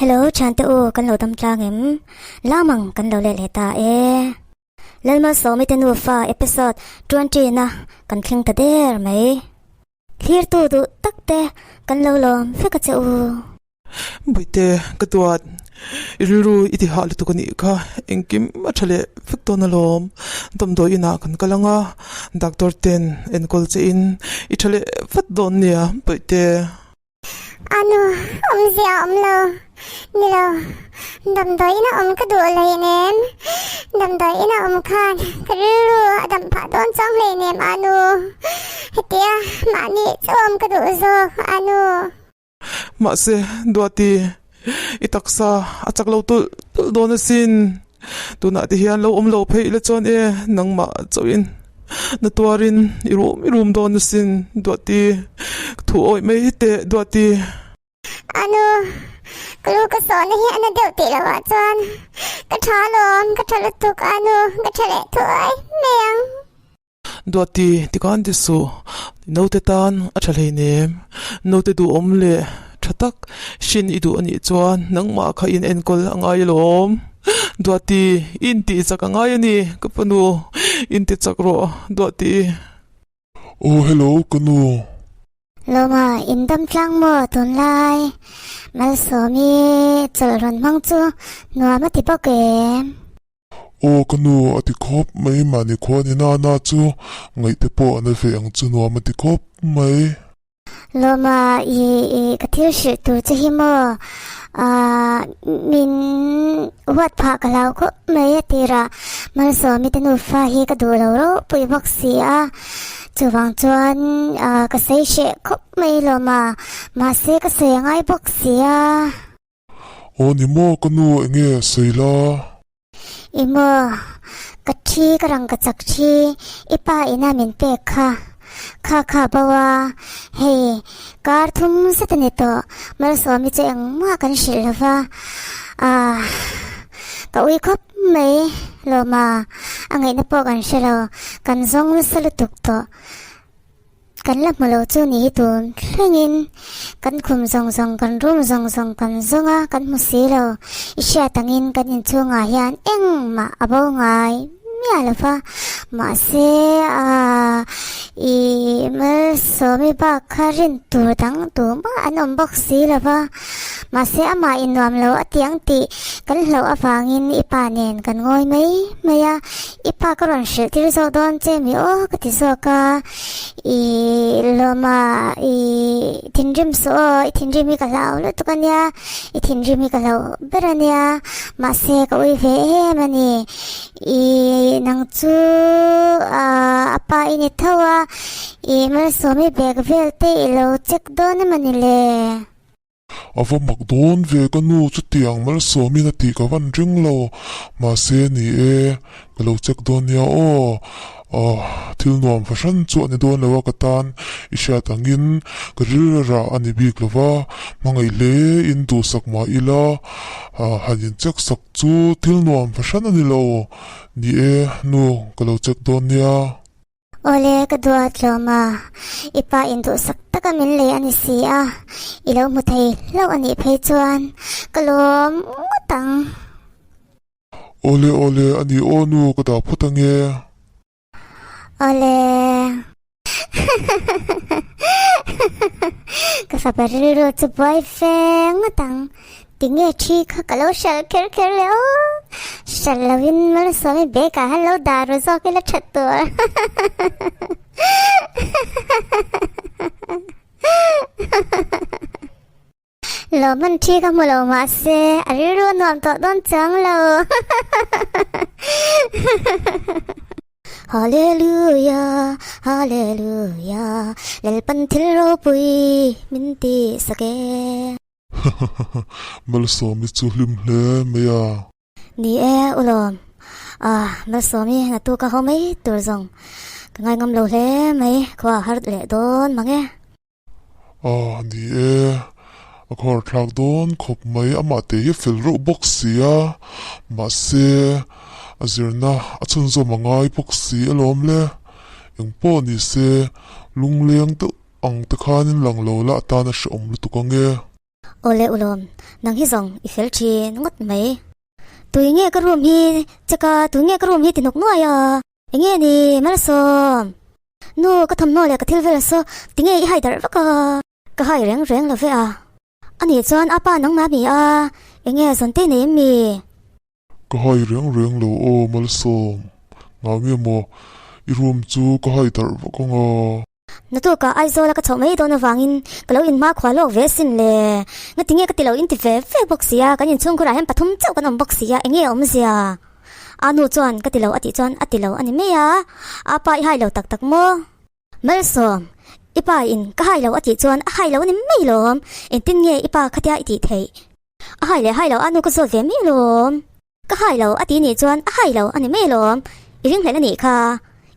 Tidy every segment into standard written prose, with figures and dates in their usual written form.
Hello thiante u kan lo dam tlang em? Lamang kan lo let leh ta e. Lalmalsawmi te nufa episode 20 na kan thleng ta der mai. Thlirtu duh tak te kan lo lawm vek a che u. Buite ka duat i rilru i ti hah lutuk a nih kha engkim a tha leh vek dawn alawm damdawi inah kan kal ang a doctor ten enkawl che in i tha leh vat dawn nia Buite. A nu, awmzia a awm lo. Ni lo, damdawi ina awm ka duh hleinem. Damdawi ina awm khan ka rilru a dam phah dawn chuang hleinem a nu. Hetia mahni chu awm ka duh zawk a nu. Mahse, Duati, i taksa a chak lo tulh tulh dawn asin. Tunah te hian lo awm lo phei ila chuan e, nangmah chauhin na tuarin i rum i rum dawn asin, Duati, ka thu awih mai teh, Duati. A nu, ka lu ka sawhna hi a na deuh tih loh ah chuan ka tha alawm, ka tha lutuk a nu, ka tha leh thuai mai ang. Duati, tikhan ti suh, naute tan a tha hleinem, naute duhawm leh tha tak hrin i duh anih chuan nangmah kha in enkawl a ngai alawm. Duati, i intih chak a ngai a ni, ka fanu, inti chak rawh, Duati. Aw hello, ka nu. Lawma, in dam tlang maw tunlai? Malsawmi chawlh rawn hmang chu nuam a ti bawk em? Aw ka nu a ti khawp mai mahni khuan i nana chu ngaihte pawh a na ve ang chu nuam a ti khawp mai. Lawma i i ka thil hrilh tur che hi maw ah min huat phah ka hlau khawp mai a tirah Malsawmi te nufa hi ka duh lo ropui bawk si a chuvang chuan ah ka sawi hreh khawp mai Lawma mahse ka sawi a ngai bawk si a. Aw ni maw ka nu enge a sawi la? I maw ka thi ka rang ka chak thi i pa ina min pek kha kha kha bo a hei kar thum zet a ni tawh Malsawmi chu engmah kan hrilh lo va ah ka ui khawp mai Lawma a ngaihna pawh kan hre lo kan zawng nasa lutuk tawh. Kan la hmu lo chu ni hi tun thlengin kan khum zawng zawng kan room zawng zawng kan zawng a kan hmu si lo. I hriat angin kan inchhungah hian engmah a bo ngai miah lo va mahse aaa i Malsawmi bak kha rin tur dang tumah an awm bawk si lo va mahse amah innuam lo a tiang tih kan hlauh avangin i pa nen kan ngawi mai mai a. I pa ka rawn hrilh tir zawk dawn che mi aw ka ti zawk a, i lawma i thinrim suh aw, i thinrim hi ka hlau lutuk a nia, i thinrim hi ka hlauh ber a nia, mahse ka ui ve em a ni, i nang chu a pa i ni tho a, i malsawmi bag vel te i lo check dawn em a ni le. A va mak dawn ve ka nu chutiang malsawmin a tih ka van ring lo mahse ni e ka lo check dawn nia aw ah thil nuam fahran chu a ni dawn lo a ka tan i hriat angin ka rilrah a ni bik lo va hmangaih hle in duhsak mah ila ah han in check sak chu thil nuam fahran a ni lo ni e nu ka lo check dawn nia. Awle ka duat tlawm a, i pa in duhsak taka min lei a ni si a, i lo hmu thei hlauh a nih phei chuan ka lawm ngawt ang. Awle awle a ni aw nu ka dah phawt ange. Awle. Ka fapa rilru chu buai fe ngawt ang. Tinge thi kha ka lo hralh kher kher le aw. Hralh lovin Malsawmi bag ah han lo dah ru zawk ila that tur. Lawmman thi ka hmu lo mahse a rilru a nuam tawh dawn chuang lo. Hallelujah, Hallelujah, Lalpan thil ropui min tih sak e. Malsawmi chu hlim hle mai a. Ni e, Ulawm. Ah, Malsawmi natu ka haw mai tur zawng. Ka ngai ngam lo hle mai, khua a har leh dawn mang e. Ah, ni e. A khawr thlak dawn khawp mai, amah te hi a fel reuh bawk si a. Mahse, a zirna a chhunzawm a ngai bawk si alawm le. Engpawh ni se, lungleng deuh Ang te khanin lang lo la atan a hrehawm lutuk ang e. Awle ulawm, nang hi zawng i fel thin ngawt mai. Tui nge ka room hi check a, tui nge ka room hi ti hnawk nuai a. Enge ni Malsawm? Nu, ka thawmhnaw leh ka thil vel saw tinge i hai darh vak a? Ka hai reng reng lo ve a. Anih chuan a pa nangmah mi a, enge zawn te nei em mi? Ka hai reng reng lo aw Malsawm, ngah nge maw i room chu ka hai darh vak ang a. Naktukah Aizawla ka chhoh mai dawn avangin ka lo inhma khua lawk ve asin le. Ngati nge ka ti lo inti ve ve bawk si a, kan inchhungkhurah hian pathum chauh kan awm bawk si a, enge awmzia? A nu chuan ka ti lo a tih chuan a ti lo a ni mai a, a pa i hai lo tak tak maw? Malsawm, i pa in ka hai lo a tih chuan a hai lo a ni mai lawm, engtin nge i pa khatia i tih theih? A hai leh hai lo a nu ka zawt ve mai lawm. Ka hai lo a ti nih chuan a hai lo a ni mai lawm, i ringhlelh a nih kha.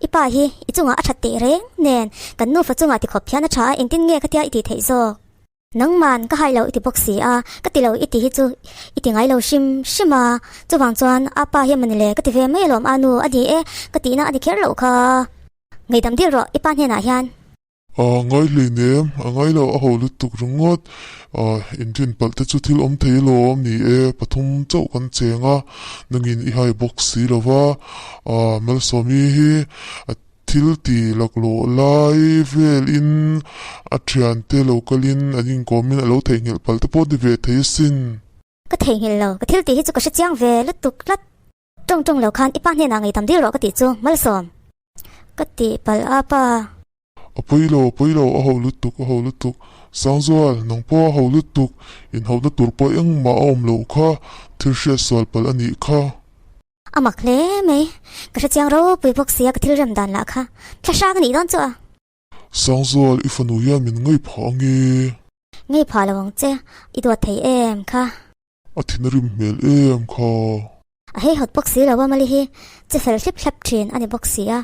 I pa hi i chungah a that teh reng nen kan nufa chungah tikhawp hian a tha a engtin nge khatia i tih theih zawk? Nangman ka hai lo i ti bawk si a, ka ti lo i ti hi chu i ti ngai lo hrim hrim a, chuvang chuan a pa hi a mawni le ka ti ve mai alawm a nu a ni e ka tihna a ni kher loh kha. Ngaihdam dil rawh i pa hnenah hian. A ngai hleinem, a ngai lo a ho lutuk ringawt. Inrin palh te chu thil awm thei alawm ni e, pathum chauh kan cheng a, nangin i hai bawk si lo va, Malsawmi hi a thil ti laklawh lai velin a thiante lo kalin an inkawmin a lo theihnghilh palh te pawh ni ve thei asin. Ka theihnghilh lo, ka thil tih hi chu ka hre chiang ve lutuk tlat. Tawng tawng lo khan i pa hnenah ngaihdam dil rawh ka tih chu Malsawm. Ka tih palh a pa. A pawi lo, a pawi lo, a ho lutuk, a ho lutuk. Sangzual, nang pawh a ho lutuk, inhauhna tur pawh engmah a awm loh kha, thil hriat sual palh a nih kha. A mak hle mai, ka hre chiang ropui bawk sia ka thil rem dan lah kha thla hrang a nih dawn chu a. Sangzual, i fanu hian min ngei phah ange. Ngei phah lo ang che, i duat thei em kha. A thinrim hmel em kha. A hei hawt bawk si lo a Mali hi che fel hlip hlep thin a ni bawk si a,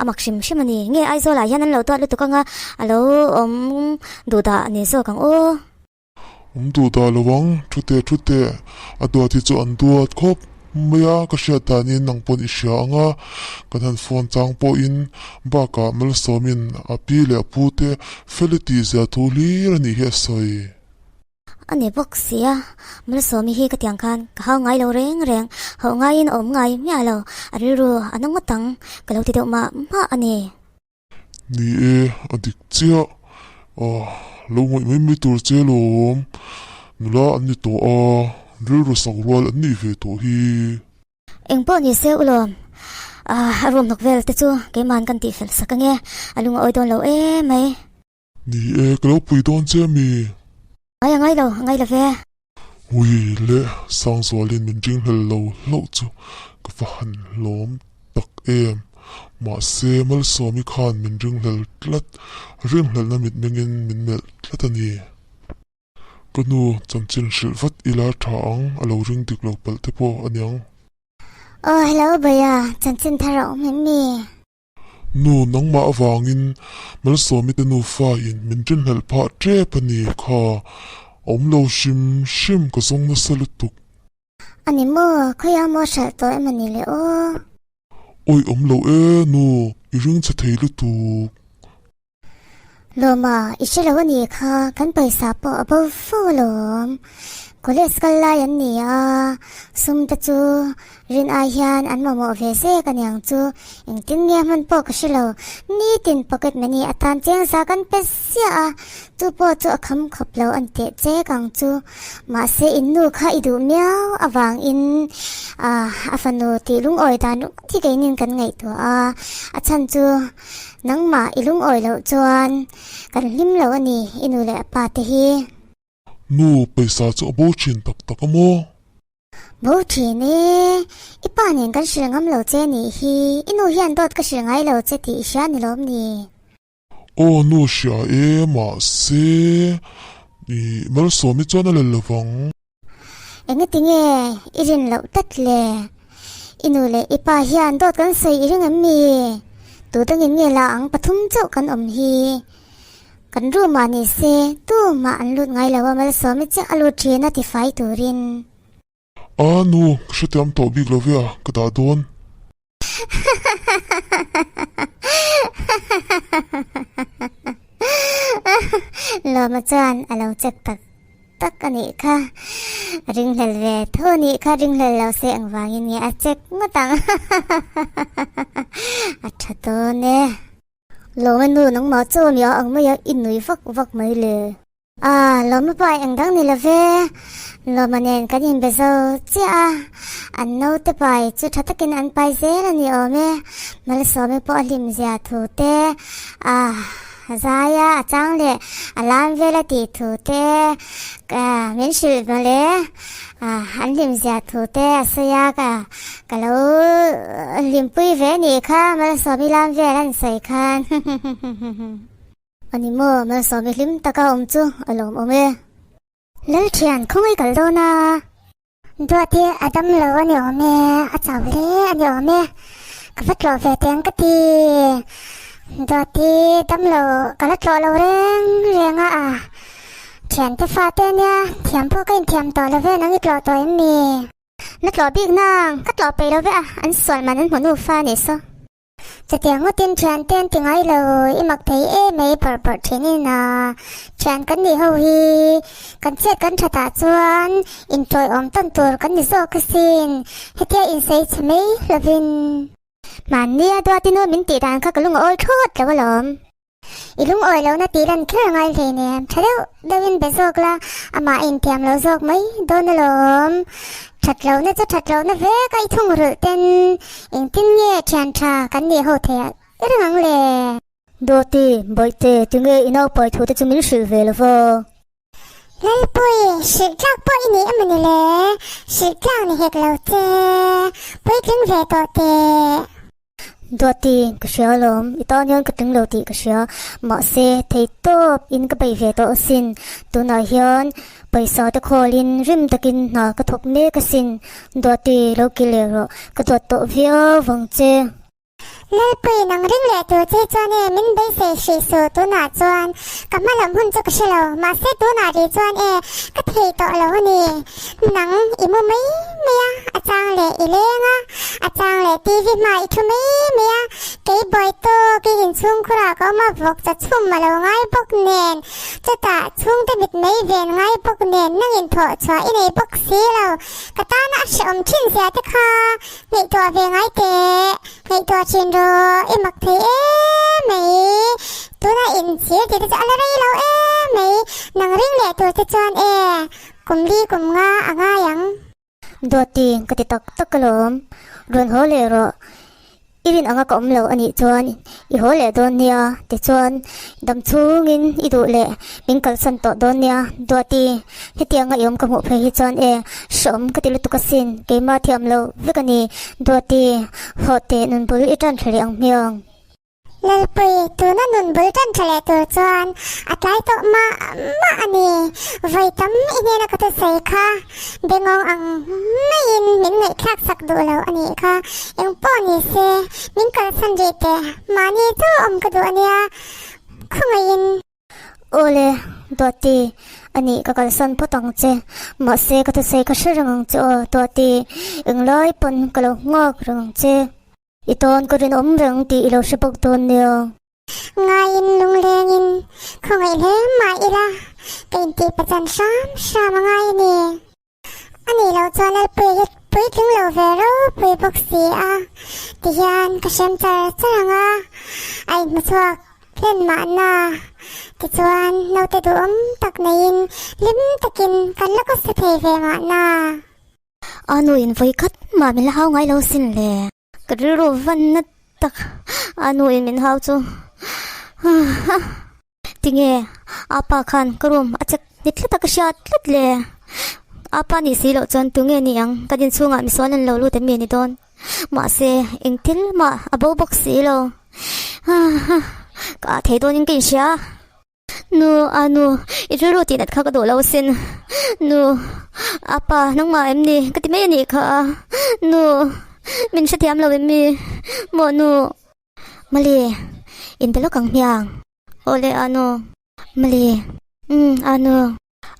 a mak hrim hrim a ni. Nge Aizawl ah hian an lo duat lutuk anga a lo awm duh dah a ni zawk ang aw. Awm duh dah lo ang, thu teh thu teh, a duat hi chu an duat khawp mai a, ka hriat danin nang pawn i hria ang a, kan han phone chang pawhin bakah Malsawmin a pi leh a pu te Feli tih zia thu hlir a nih hi a sawi. A ni bawk si a, Malsawmi hi ka tiang khan ka hau ngai lo reng reng, hauh ngaiin a awm ngai miah lo, a rilru a na ngawt ang ka lo ti deuh mah mah a ni. Ni e, a dik chiah, ah lo ngawih mai mai tur che lawm, nula an ni tawh a, rilru sak rual an nih ve tawh hi. Eng pawh ni se ulawm, ah a room hnawk vel te chu keimahan kan tihfel sak ange, a lung a awi dawn lo emai. Ni e, ka lo pui dawn che mi. Ngai a ngai lo, a ngai lo ve. Ui le, Sangzualin min ringhlel lo hlauh chu ka va han hlawm tak em. Mahse, Malsawmi khan min ringhlel tlat, ringhlelhna mitmengin min melh tlat a ni. Ka nu, chanchin hrilh vat ila tha ang, a lo ring dik lo palh te pawh a niang. Aw, hello Bawia, chanchin thar a awm em mi? Nu, nangmah avangin Malsawmi te nufa in min rinhlelh phah tep a ni kha, a awm lo hrim hrim ka zawng nasa lutuk. A ni maw, khawiah maw hralh tawh em a ni le aw? Awi awm lo e nu, i ring chhe thei lutuk. Lawma, i hre lo a nih kha, kan pawisa pawh a bo fo alawm. College kal lai an ni a, sum te chu rin ai hian an mamawh ve zek a niang chu, engtin nge hman pawh ka hre lo. Nitin pocket money atan cheng za kan pe ziah a, chu pawh chu a kham khawp lo an teh chek ang chu. Mahse in nu kha i duh miau avangin a fanu tih lungawi dan ringawt hi keinin kan ngaihtuah a, a chhan chu Nangmah i lungawi loh chuan kan hlim lo a ni i nu leh a pa te hi. Nu, pawisa chu a bo thin tak tak a maw? Bo thin e, i pa nen kan hrilh ngam lo che nih hi, i nu hian dawt ka hrilh ngai lo che tih i hria ni lawm ni? Aw nu hria e, mahse i Malsawmi chuan a la lo vang. Engati nge i rin loh tlat le? I nu leh i pa hian dawt kan sawi i ring em mi? Tu dangin nge la ang pathum chauh kan awm hi? Kan room ah ni se tumah an lut ngai lo a Malsawmi chiah a lut thin a tifai turin. A nu, ka hrethiam tawh bik lo ve a, ka dah dawn. Lawma chuan a lo check tak. tak a nih kha. Ringhlel ve tho a nih kha, ringhlel lo se engvangin nge a check ngawt ang. A tha dawn e. Lawma nu nangmah chaw a mi a ang mai a, i nui vak vak mai le. A, Lawma pa eng dang ni lo ve. Lawma nen kan inbe zo chiah a, an naute pai chu tha takin an pai zel a ni awm e. Malsawmi pawh a hlim zia thu te, a zai a, a chang leh a lam vel a tih thu te min hrilh mawle. An hlim zia thu te a sawi a, ka ka lo hlimpui ve nih kha Malsawmi lam vel an sawi khan. A ni maw, Malsawmi hlim taka awm chu a lawmawm e. Lalthian khawngaih kal dawn a. Duat hi a dam lo a ni awm e, a chau hle a ni awm e. Ka va tlawh ve teng ka ti. Duat hi dam lo ka la tlawh lo reng reng a, a thiante fate ania, thiam pawh ka inthiam tawh lo ve, nang i tlawh tawh em ni? La tlawh bik nang, ka tlawh peih lo ve a, an sual man an hmu nufa a nih saw. Chutiang ngawtin thiante an ti ngai lo, i mak thei em mai bawrh bawrh thin in a, thian kan nih ho hi kan chhiat kan that ah chuan intawiawm tawn tur kan ni zawk asin, hetia insawi chhe mai lovin. Mahni a duat inu min tih dan kha ka lungawi thlawt lo alawm. I lungawi lohna tih lan kher ngai hleinem, tha deuh deuhin be zawk la, amah a intiam lo zawk mai dawn alawm. That lohna chu that lohna vek a i thung rulh ten engtin nge thian tha kan nih ho theih a reng ang le? Dawti, Bawihte, tinge i naupai thu te chu min hrilh ve lova? Lalpui, hrilh tlak pawh i ni emaw ni le? Hrilh tlak ni hek lo che, puitling ve tawh teh. Duati, ka hria alawm, i tan hian ka tling lo tih ka hria, mahse thei tawp in ka bei ve tawh asin, tunah hian pawisa te khawl in rim takin hna ka thawk mek asin, Duati lo ki leh rawh, ka duat tawh viau vang che. Lalpui, nang ring leh tur che chuan e min beisei hrih suh, tunah chuan ka hma lam hun chu ka hre lo, mahse tunah rih chuan e ka thei tawh lo a ni, nang i mu mai mai a, a chang leh i leng a, A chang leh TV hma i thu mai mai a, kei bawi tawk i inchhungkhurah ka awm a, vawk cha chhum a lo ngai bawk nen, chutah chhungte mit mai ven ngai bawk nen nang inthawh chhuah i nei bawk si lo, ka tana a hrehawm thin zia te kha ngaihtuah ve ngai teh, ngaihtuah thin rawh, i mak thei em mai, tuna inchhir tih te chu a la rei lo em mai, nang ring leh tur te chuan e, kum li kum nga a ngai ang. Duati, ka ti tak tak alawm. Rawn haw leh rawh. I rin anga ka awm lo anih chuan i haw leh dawn nia, tichuan dam chhungin i duh leh min kalsan tawh dawn nia. Duati, hetianga i awm ka hmuh phei hi chuan e, hrehawm ka ti lutuk asin, keimah thiam lo vek a ni. Duati, haw teh nun bul i tan tha leh ang hmiang. Lalpui, tuna nun bul tan tha leh tur chuan a tlai tawh mah mah a ni. Vawi tam i hnena ka thusawi kha bengawng ang maiin min ngaihthlak sak duh lo a nih kha. Eng pawh ni se, min kalsan rih teh, mahni chauh awm ka duh a nia, khawngaihin. Awle, Duati, a nih ka kalsan phawt ang che. Mahse ka thusawi ka hre reng ang che aw, Duati, englai pawn ka lo nghak reng ang che. I tawn ka rinawm reng tih i lo hre bawk dawn nia. Ngaiin lunglengin khawngaih hle mah ila ka intih pachan hram hram a ngai a ni. A nih loh chuan Lalpuia hi puitling lo ve ropui bawk si a, tihian ka hrem char char ang a, a inhmuchhuak hlen mahna. Tichuan naute duhawm tak neiin hlim takin kan la kawsa thei ve mahna. A nu in vawi khat mah min la hau ngai lo sin le. Ka rilru van na tak a nu in min hau chu. Tinge a pa khan ka room a check ni tlat a ka hriat tlat le. A pa nih si loh chuan tunge ni ang ka din chhungah misual an lo lut em mi ni dawn. Mahse eng thil mah a bo bawk si lo. Ka ah thei dawnin ka inhria. Nu, a nu, i rilru tih nat kha ka duh lo asin. Nu, apa, nangmah em ni? Ka ti mai a nih kha. Nu, min hrethiam lo em mi? Maw nu? Mali, in be lawk ang hmiang. Awle, a nu. Mali, umm, a nu.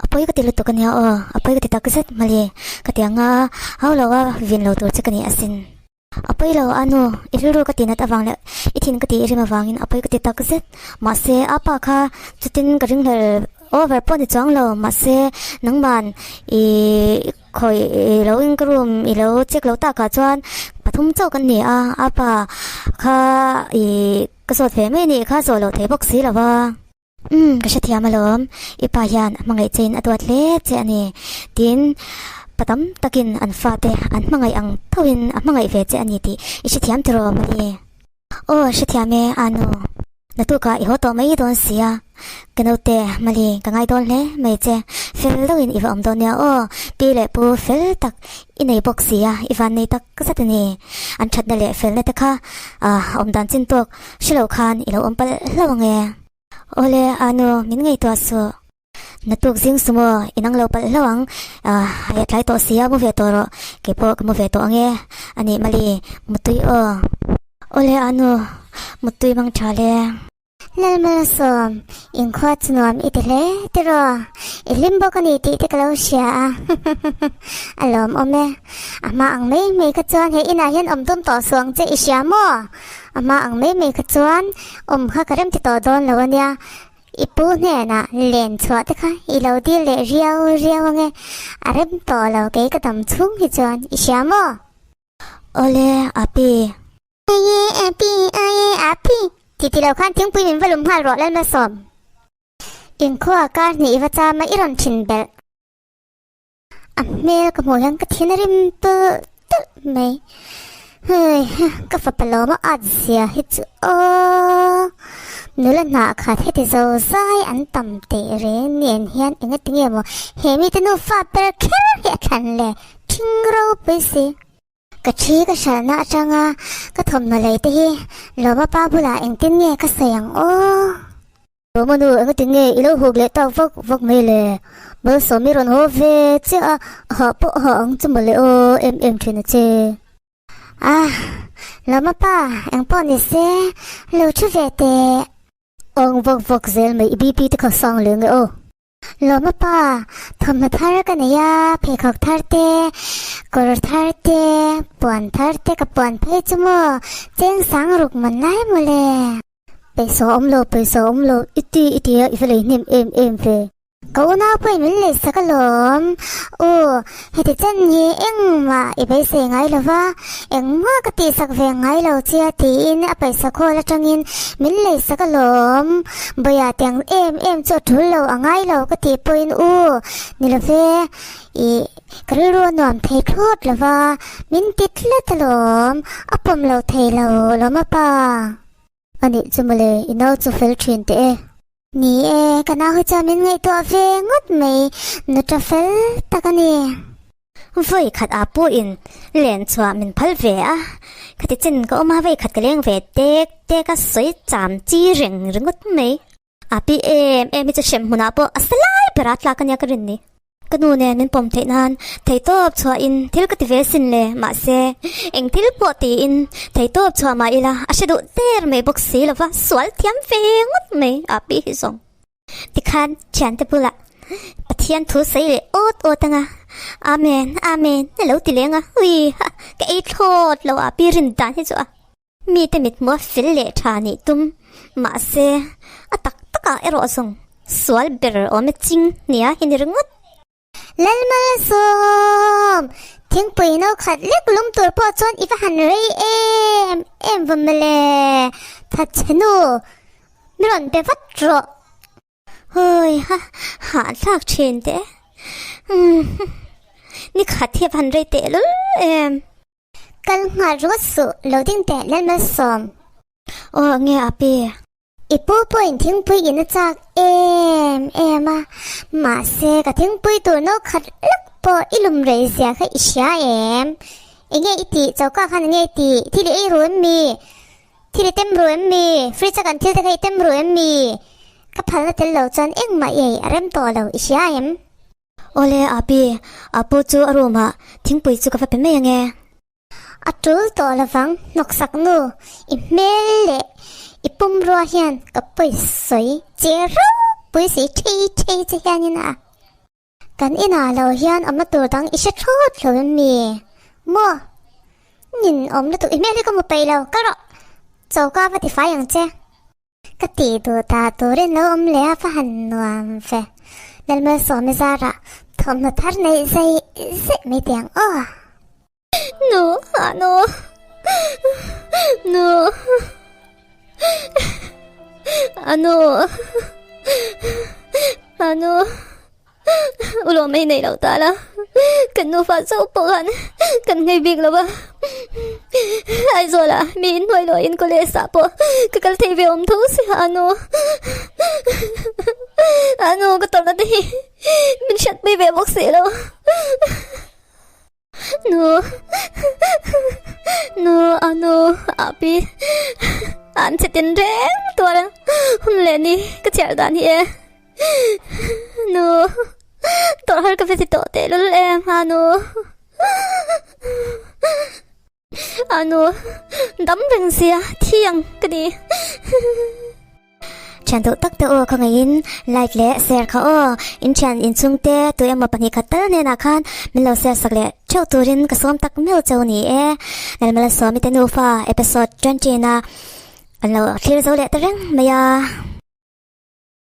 A pawi ka ti lutuk a nia aw, a pawi ka ti tak zet Mali. Ka ti ang a, hau lo a, vin lo tur che ka ni asin. A pawi lo a nu, i rilru ka tinat avang leh i thin ka tih rim avangin a pawi ka ti tak zet. Mahse, a pa kha chutin ka ringhlel Over pawh ni chuang lo, mahse nangman i khawi i lo in ka room i lo check lo takah chuan pathum chauh kan ni a, a pa kha i ka zawt ve mai a nih kha zawh loh thei bawk si lo va. Umm ka hrethiam alawm, i pa hian a hmangaih chein a duat hle che a ni, tiin pa tam takin an fate an hmangaih ang thoin a hmangaih ve che a ni tih i hrethiam tiraw mawle? Aw hrethiam e Anu, naktukah i haw tawh mai dawn sia, ka naute Mali ka ngai dawn hle mai che, fel deuhin i va awm dawn nia aw, pi leh pu fel tak i nei bawk sia, i van nei tak zat a ni, an thatna leh felna te kha awm dan chin tawk hre lo khan i lo awm palh hlauh ang e. Awle Anu, min ngaihtuah suh. Naktuk zing su maw, i nang lo palh hlauh ang, hei a tlai tawh sia, mu ve tawh rawh, kei pawh ka mu ve tawh ang e, a nih Mali, Muttui aw. Awle Anu, Muttui mang tha le. Lalmalsawm, inkhua chu nuam i ti hle tiraw, i hlim bawk a ni tih te ka lo hria a, a lawmawm e. A hma ang mai mai kha chuan he inah hian awm tum tawh suh ang che i hria maw? A hma ang mai mai kha chuan awm kha ka rem ti tawh dawn lo a nia. I pu hnenah len chhuah te kha i lo dil leh riau riau ange, a rem tawh lo kei ka dam chhung hi chuan i hria maw? Awle, Api. Aye, Api, aye, Api. Ti ti lo khan thingpui min va lum nghal rawh Lalmalsawm. Inkhua kar hnih i va cham a i rawn thin belh. A hmel ka hmuh hian ka thin a rim tulh tulh mai. Hei ka fapa lawm a at zia hi chu aw. Nula hnah khat heti zo zai an tam teh reng nen hian enga tinge maw he mite nufa ber kher hi a thlan le thing ropui si. Ka thi ka hralhna atanga ka thawmhnaw lei te hi lawma pa bulah engtin nge ka sawi ang aw. Lawma nu engati nge i lo huk leh tak vak vak mai le? Malsawm i rawn haw ve chiah a, a hah pawh a hah ang chu mawle aw em em thin a che. Ah, Lawma pa, engpawh ni se, lo thu ve teh. Ang vak vak zel mai i BP te kha sang leh nge aw. Lawma pa, thawmhnaw thar ka nei a, pheikhawk thar te, kawr thar te, puan thar te ka puan phei chu maw, cheng sang ruk man lai mawle. Pawisa awm lo, pawisa awm lo, i ti i ti a, i va lei hnem em em ve. Ka unau pawhin min lei sak alawm. U, heti chen hi engmah i beisei ngai lo va, engmah ka tihsak ve ngai lo che a tiin a pawisa khawl atangin min lei sak alawm. Bawia tiang em em chu a tul lo, a ngai lo ka tih pawhin u, ni lo ve, i ka rilru a nuam thei thlawt lo va, min ti tlat alawm, a pawm lo thei lo lawm a pa. A nih chu mawle, i nau chu fel thin teh e. Ni e, ka nau hi chuan min ngaihtuah ve ngawt mai, nuta fel tak a ni. Vawi khat ah pawhin len chhuah min phal ve a, khati chin ka awm a, vawi khat ka leng ve tek tek a, sawi cham chi reng ringawt mai. A pi em em hi chu hrem hmunah pawh a sa lai ber a tlak a nia ka rin ni. Ka nu nen min pawm theih nan theihtawp chhuahin thil ka ti ve sin le, mahse eng thil pawh tiin theihtawp chhuah mah ila a hre duh der mai bawk si lova sual thiam ve ngawt mai a pi hi zawng. Tikhan thiante bulah Pathian thu sawi leh awt awt anga Amen Amen a lo ti leng a, ui ha ka ei thlawt lo a pi rin dan hi chu a. Mite mithmua fel leh tha nih tum, mahse a tak takah erawh zawng sual ber awm e ching nia hi ni ringawt. Lalmalsawm! Thingpui no khat lek lum tur pawh chuan i va han rei em em va mawle! Thatchhe nu, mi rawn pe vat rawh. Hawi ha, hahthlak thin teh. Umm, ni khat hi a va han rei teh lul em. Kal nghal ringawt suh, lo ding teh Lalmalsawm. Aw nge a pi? I pu pawhin thingpui in a chak em em a, mahse ka thingpui tur no khat lak pawh i lum rei zia kha i hria em? Enge i tih? Choka khan enge i tih? Thil i ei ru em mi? Thil i tem ru em mi? Fridge a kan thil te kha i tem ru em mi? Ka phalna tel lo chuan engmah i ei a rem tawh lo, i hria em? Awle Api, Apu chu a room ah thingpui chu ka va pe mai ange. A tul tawh lovang hnawksak nu, i hmel leh i pumrua hian ka pawisawi che ropui si thei thei che hianin a. Kan inah lo hian awmna tur dang i hre thlawt lo em mi? Maw? Nin awm lutuk i hmel hi ka hmu peih lo, kal rawh, choka va tifai ang che. Ka tih duh ta turin lo awm leh a va han nuam ve. Lalmalsawmi zarah thawmhnaw thar neih zai zai mai teh ang aw. Nu, anu, nu, anu, anu. Ulawm mai nei lo ta la, kan nufa chauh pawh khan kan nghei bik lo va. Aizawlah mi inhnuai luahin college ah pawh ka kal thei ve awm tho si a anu. Anu ka tawrhna te hi min hriatpui ve bawk si lo. Nu, nu, anu, api, an che tin reng tuar a, hun leh ni ka chhiar dan hi e. Nu, tawrh har ka ve ti tawh tehlul em anu. Anu, dam reng sia, thi ang ka ni. Thian duh tak te aw kha ngeiin like leh share kha aw. In thian inchhung te tu emaw pahnih khat tal hnenah khan min lo share sak leh theuh turin ka sawm tak meuh cheu ni e. Lalmala Sawmi te nufa episode 20 na an lo thlir zo leh ta reng mai a.